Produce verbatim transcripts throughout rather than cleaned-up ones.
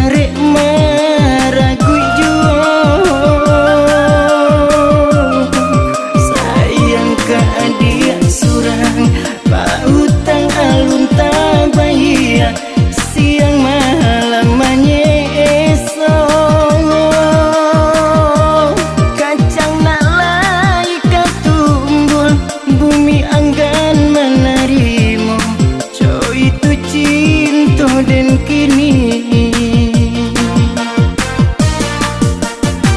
Jarek maraguik juo, sayang ka adiak surang, pautang alun tabayia, siang malam manyeso. Kacang nak lai ka tumbuah, bumi anggan manarimo. Co itu cinto den kini,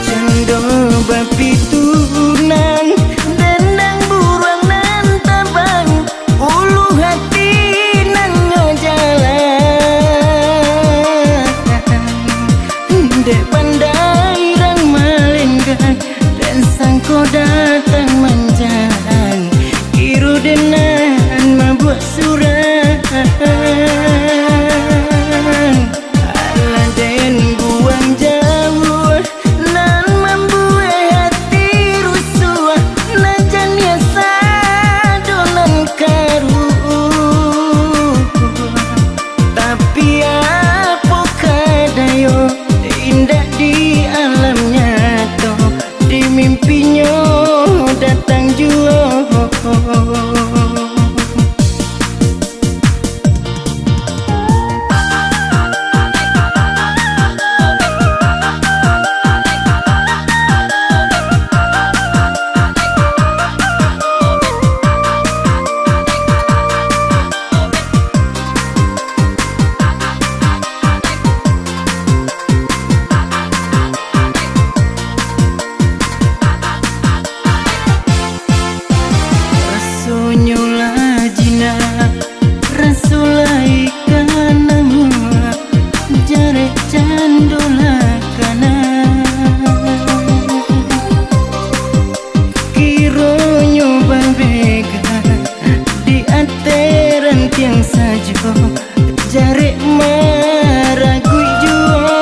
cando bapitunan, dendang buruang nan tabang, ulu hati nan nyo jalan. Dek pandai rang malenggang, dan sangko datang manjalang, kiro den nan mambuek surang. Alah den buang jauah, nan mambuek hati rusuah, nan janiah sado nan karuah. Tapi apo ka dayo, indak di alam nyato, di mimpinyo datang juo. Rasonyo lah jinak, raso lai ka namuah, jarek cando lah kana. Kironyo babega di ateh rantiang sajo, jarek maraguik juo.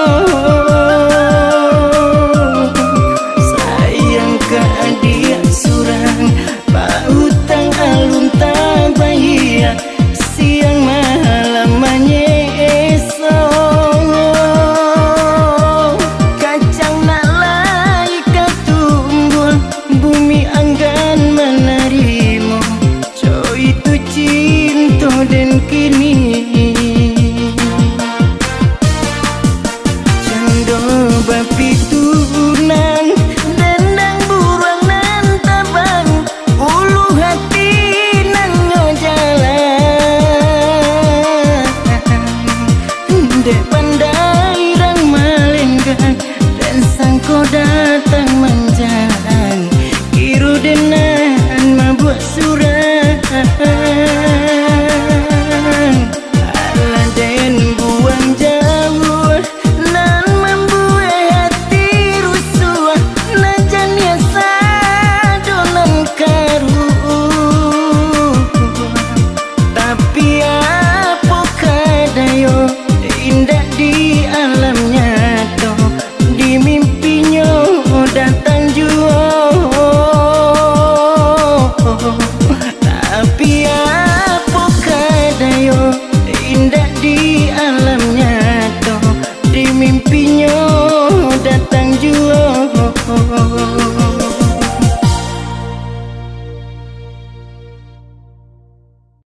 Sayang ka adiak surang, pautang alun tabayia, siang malam manyeso. Kacang nak lai ka tumbuah, bumi anggan manarimo. Co itu cinto den kini, cando bapi